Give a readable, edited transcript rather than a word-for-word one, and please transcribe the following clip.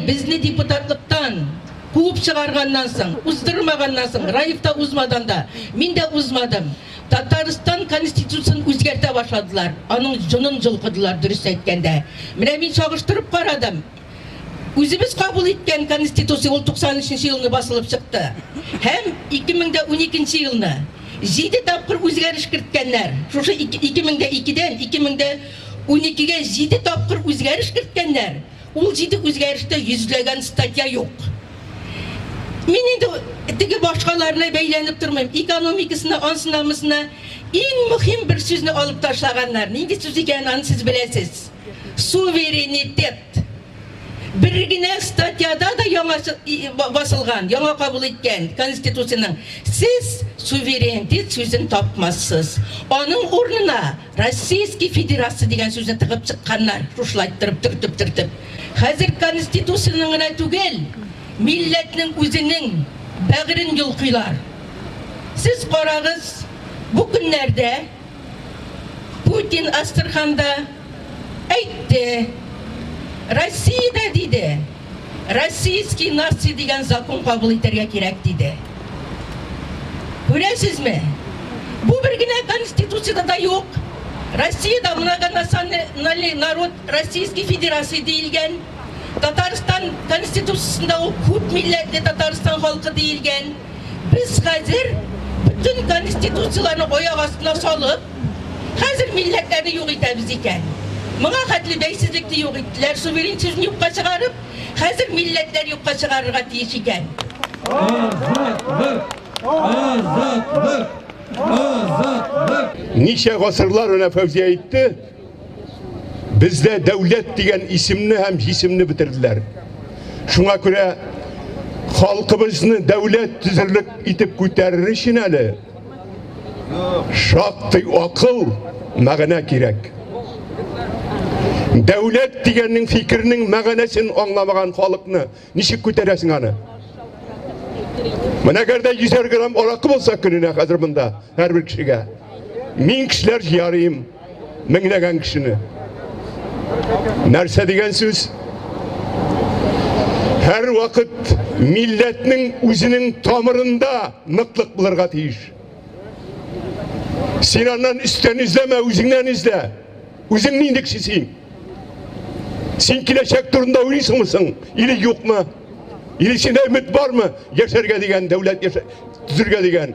Безне депутатлыктан куып чыгарганнан соң, уздырмаганнан соң, Раиф та узмадан да, мин дә узмадым. Татарстан Конституциясен үзгәртә башладылар. Аның җонын җолкыдылар, дөрес әйткәндә. Менә мин чагыштырып карадым. Үзебез кабул иткән Конституция ул 93 нче елны басылып чыкты. Һәм 2012 елны җиде тапкыр үзгәреш керткәннәр. Шушы 2002дән 2012гә җиде тапкыр үзгәреш керткәннәр. Ул җиде үзгәрештә йөзләгән статья юк. Мин инде теге башкаларына бәйләнеп тормыйм. Экономикасына, ансына, монысына иң мөһим бер сүзне алып ташлаганнар. Нинди сүз икәнен аны сез беләсез. Суверенитет. Бер генә статьяда да яңа басылган, яңа кабул иткән Конституциянең сез суверенитет сүзен тапмассыз. Аның урынына Российский Федерация дигән сүзне тыгып чыкканнар, шушылайттырып төртеп-төртеп. Хәзер Конституциянең генә түгел, милләтнең үзенең бәгырен йолкыйлар. Сез карагыз, бу көннәрдә Путин Астраханда әйтте, Россиядә, диде, Российский нация дигән закон кабул итәргә кирәк, диде. Күрәсезме? Бу бер генә Конституциядә дә юк. Россиядә многонациональный народ Российской Федерации диелгән. Татарстан Конституциясендә ул күп милләтле Татарстан халкы диелгән. Без хәзер бөтен конституцияләрне аяк астына салып, хәзер милләтләрне юк итәбез икән. Моңа хәтле бәйсезлекне юк иттеләр, суверенитетны юкка чыгарып, хәзер милләтләр юкка чыгарырга тиеш икән. Азатлык! Азатлык! Азатлык! Ничә гасырлар менә Фәүзия әйтте, бездә дәүләт дигән исемне һәм җисемне бетерделәр. Шуңа күрә халкыбызны дәүләт төзерлек итеп күтәрер өчен әле шактый акыл, мәгънә кирәк. Дәүләт дигәннең фикернең мәгънәсен аңламаган халыкны ничек күтәрәсең аны? Менә әгәр дә 100 грамм аракы булса көненә хәзер монда һәрбер кешегә мин кешеләр җыяр идем, меңләгән кешене. Нәрсә дигән сүз? Һәр вакыт милләтнең үзенең тамырында ныклык булырга тиеш. Син аннан өстән эзләмә, үзеңнән эзлә. Үзең нинди кеше син? Син киләчәк турында уйлыйсыңмы соң? Или юкмы? Или синдә өмет бармы? Яшәргә дигән, дәүләт төзергә дигән.